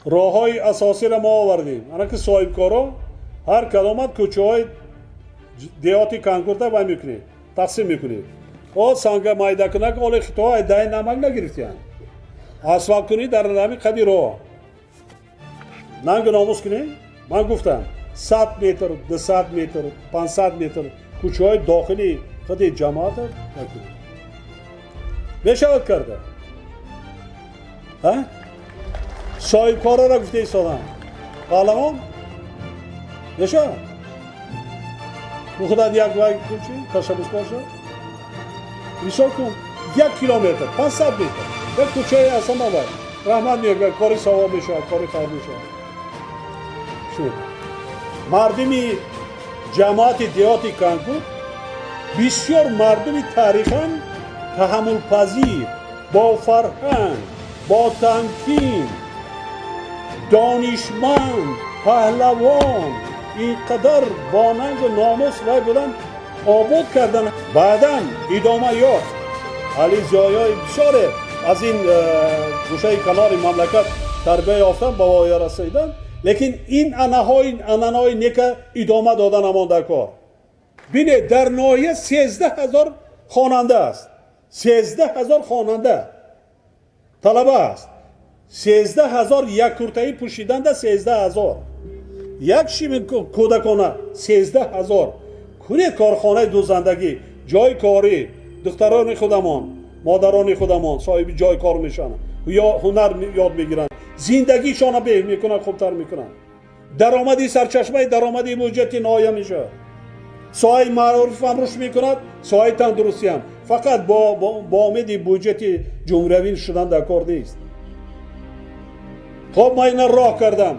Роҳҳои асосиро мо овардем. Ана ки соҳибкоро ҳар кадомат кӯчаҳои деҳоти Кангурда вай мекунед, тақсим мекунед. О санга майдакунак оли хитоҳо дай намак нагирифтиянд. Асфалт кунӣ дар ҳамин қади роҳ. Нангу номус кунед. Ман гуфтам 100 метр, 200 метр, 500 метр кӯчаҳои дохили худи ҷамоата накунед. Мешавад карда? Соҳибкорора гуфта истодам. Паҳлавон? Мешавад? Бу худат як вай кунчи, ташаббус бошад? Мисол кун, 1 километр, 500 метр. Як кӯчаи асама вай. Раҳмат мегӯяд, кори савоб мешавад, кори хайр мешавад. Шуд. Мардуми ҷамоати деҳоти Кангур бисёр мардуми таърихан таҳаммулпазир, бо фарҳанг, бо тамкин, донишманд, паҳлавон, ин қадар бо нангу номус вай будан, обод кардан. Баъдан идома ёфт. Али зиёиҳои бисёре аз ин гӯшаи канори мамлакат тарбия ёфтан, ба воя расидан, лекин ин анаҳои нека идома дода намонда кор. Бинед, дар ноҳия 13 000 хонанда аст. 13 000 хонанда талаба аст. 13 000 як куртаӣ пӯшиданда 13 000. Як шими кӯдакона 13 000. Кунед корхонаи дӯзандагӣ, ҷои корӣ, духтарони худамон, модарони худамон соҳиби ҷои кор мешаванд, ё ҳунар ёд мегиранд, зиндагишонро беҳ мекунанд, хубтар мекунанд. Даромади сарчашмаи даромади буҷети ноҳия мешавад. Соҳаи маориф ҳам рушд мекунад, соҳаи тандурустӣ ҳам. Фақат бо умеди буҷети ҷумҳуриявӣ шудан дар кор нест. Хоб, ман ина роҳ кардам.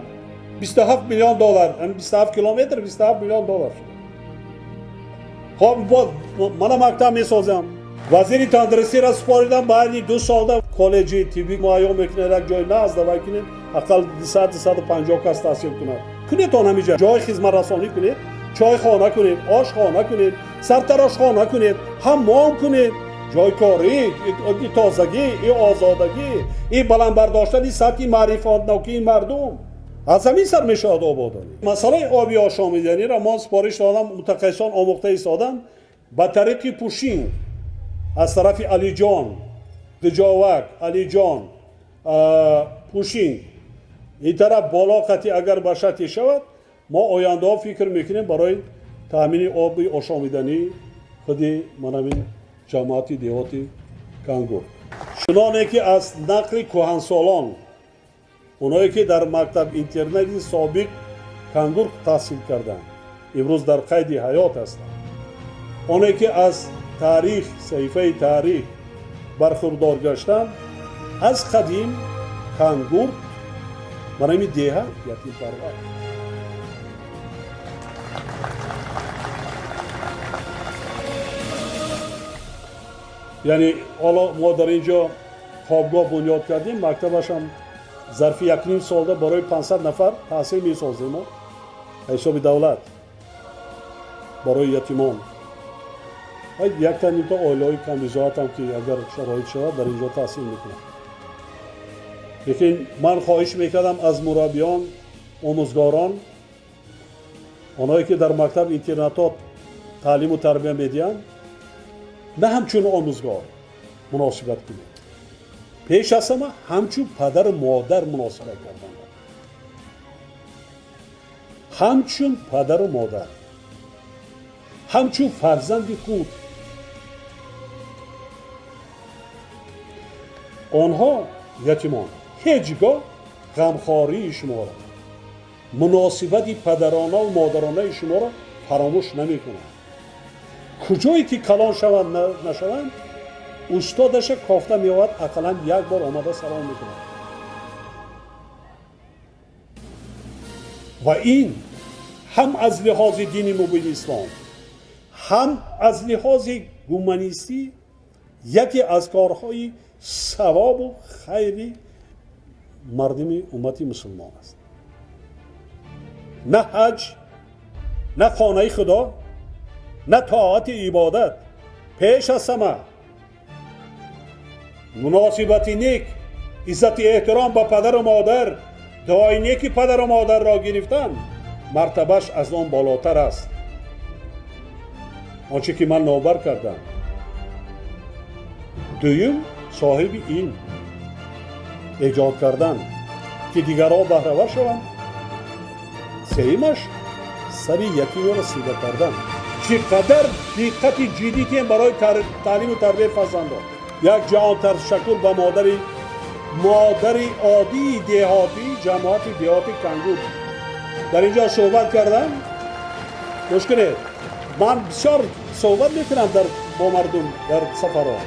27 миллион доллар, 27 километр 27 миллион доллар шуд. Хоб, мана мактаб месозам. Вазири тандурустиро супоридам, баъди 2 солда коллеҷи тиббӣ муайён мекунад, як ҷои назд давай кунед, ақал 200-250 кас таҳсил кунад. Кунед он ҳамиҷа ҷои хизматрасонӣ кунед, чойхона кунед, ошхона кунед, сартарошхона кунед, ҳаммом кунед, ҷои корӣ, и тозагӣ, и озодагӣ, и баланд бардоштани сатҳи маърифатнокии мардум. Аз ҳамин сар мешавад ободонӣ. Масъалаи оби ошомиданиро мо супориш додам, мутахассисон омӯхта истоданд ба тариқи пушин аз тарафи Алиҷон, Диҷовак, Алиҷон, пушин ин тараф боло қатъи агар ба шарте шавад, мо ояндаҳо фикр мекунем барои таъмини оби ошомиданӣ худи манамин ҷамоати деҳоти Кангур. Чуноне ки аз нақли кӯҳансолон, оное ки дар мактаб интернати собиқ Кангур таҳсил карданд, имрӯз дар қайди ҳаёт ҳастанд, оне ки аз таърих, саҳифаи таърих бархурдор гаштанд, аз қадим Кангур барои деҳа ятимпарвар. Яъне ҳоло мо дар ин ҷо хобгоҳ бунёд кардем, мактабашам зарфи 1,5 солда барои 500 нафар таҳсил месозем ҳисоби давлат барои ятимон. Якта нимта оилаҳои камбизоатам ки агар шароит шавад дар ин ҷо таҳсил мекунанд. Лекин ман хоҳиш мекардам аз мураббиён, омӯзгорон, онҳое ки дар мактаб интернатот таълиму тарбия медиҳанд, на ҳамчун омӯзгор муносибат кунед, пеш аз ҳама ҳамчун падару модар муносибат кардан, ҳамчун падару модар, ҳамчун фарзанди худ. Онҳо ятимон ҳеҷ гоҳ ғамхории шуморо, муносибати падаронаву модаронаи шуморо фаромӯш намекунанд. Куҷое ки калон шаванд нашаванд, устодаша кофта меовад, ақаллан як бор омада салом мекунад. Ва ин ҳам аз лиҳози дини мубини ислом, ҳам аз лиҳози гуманистӣ яке аз корҳои савобу хайри мардуми уммати мусулмон аст. На ҳаҷ, на хонаи худо, на тоати ибодат, пеш аз ҳама муносибати нек, иззати эҳтиром ба падару модар, Дуои неки падару модарро гирифтан мартабаш аз он болотар аст. Он чӣ ки ман номбар кардам. Дуюм, соҳиби илм эҷод кардан, ки дигарҳо баҳравар шаванд. Сеюмаш, сари ятимро сида кардан. Чӣ қадар диққати ҷиддӣ тем барои таълиму тарбияи фарзандон. Як ҷаҳон ташаккур ба модари оддии деҳотӣ, ҷамоати деҳоти Кангур. Дар ин ҷо суҳбат кардам. Гӯш кунед, ман бисёр суҳбат мекунам бо мардум дар сафарҳо.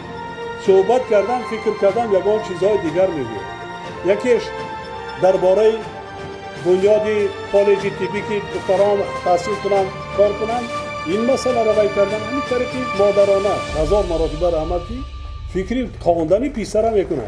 Суҳбат кардам, фикр кардам, ягон чизҳои дигар мегӯяд. Якеш дар бораи бунёди коллеҷи тиббӣ, ки духтарон таҳсил кунанд, кор кунанд, ин масъаларо вай кардам. Ҳамин тариқи модарона ҳазор маротиба раҳмат, ки фикри хондани писара мекунад.